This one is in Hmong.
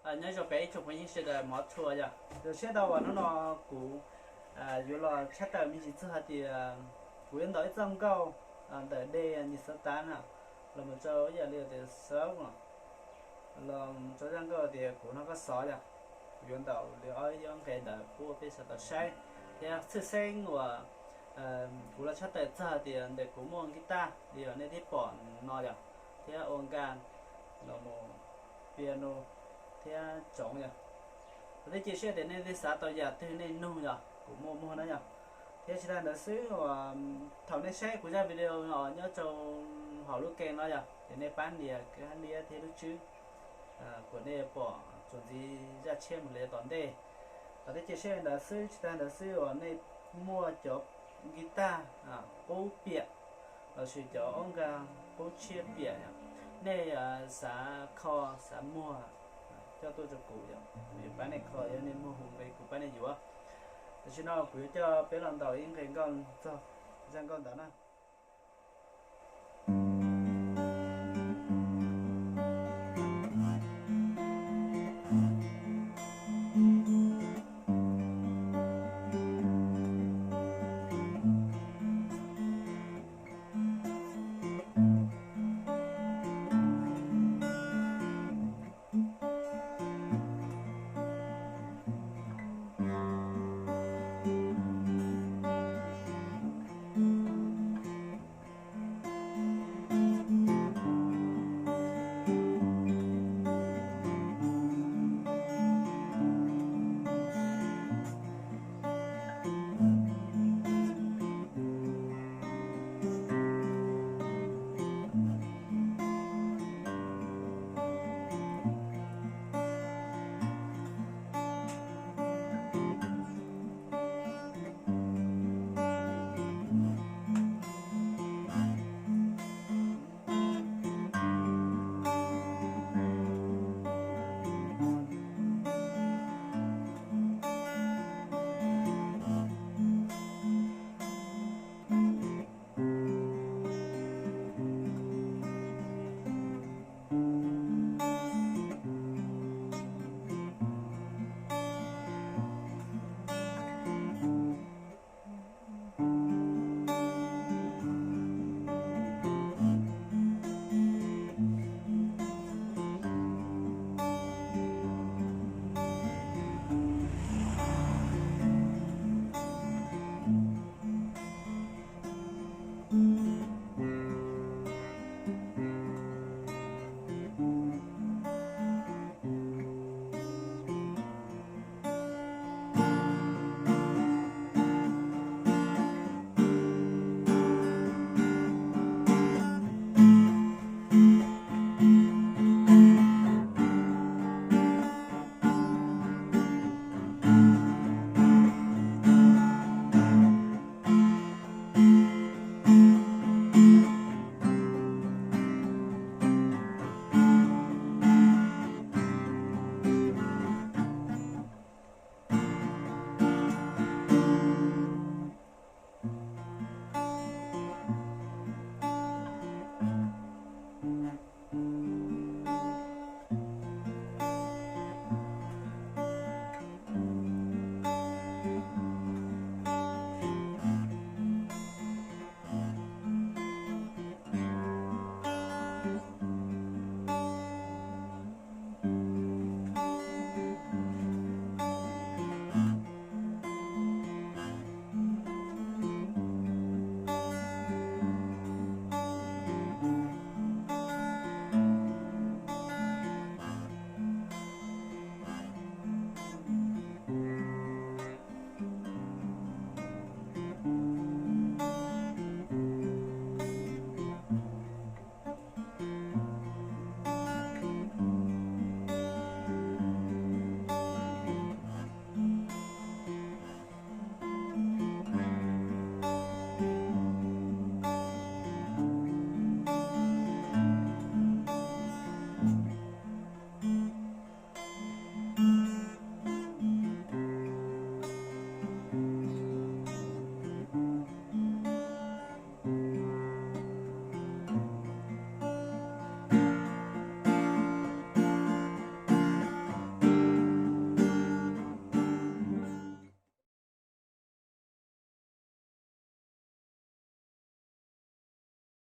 Nyob zoo peb ib tsoom phooj ywg sawv daws hmov tshua yog, zoo siab ntau uas hnub no kuv yuav los tshaj tawm me ntsis txog hais tias kuv yuav ntaus ib txoj nkauj ntawm dej Nyiaj Xov Tav na, los mus rau ib yam li tias xav los rau zaj nkauj tias Kuv Noj Koj Xov yog, kuv yuav ntaus li ob nqe ntawd pub peb sawv daws tau saib. Thiab tshwj xeeb uas kuv los tshaj tawm txog tias ntawm kuv muaj nkitaj li uas nej twb pom no yog, thiab ua nkaj los mus piano thiab tsoov yog. Kuv thiaj cia siab tias nej twb xav tau yam twg nej nug yog kuv muaj muag na yog. Thiab tsis tas ntawd xwb uas thaum nej saib kuv zaj video no nyob rau hauv lub kee no yog ces nej pab nias kab liab thiab lub tswb kom nej pom txuas ntxiv zaj tshiab mus li tom ntej. Kuv thiaj cia siab li ntawd xwb, tsis tas ntawd xwb uas nej muaj cov nkitaj qub piam lossis cov ob nkaj qub tshiab piam, nej xav kho xav muag coj tuaj rau kuv yog kuv yuav pab nej kho, yog nej muag hu nqe kuv pab nej yuav. Tam sim no kuv yuav coj peb los ntaus ib nqe nkauj txog zaj nkauj ntawd na.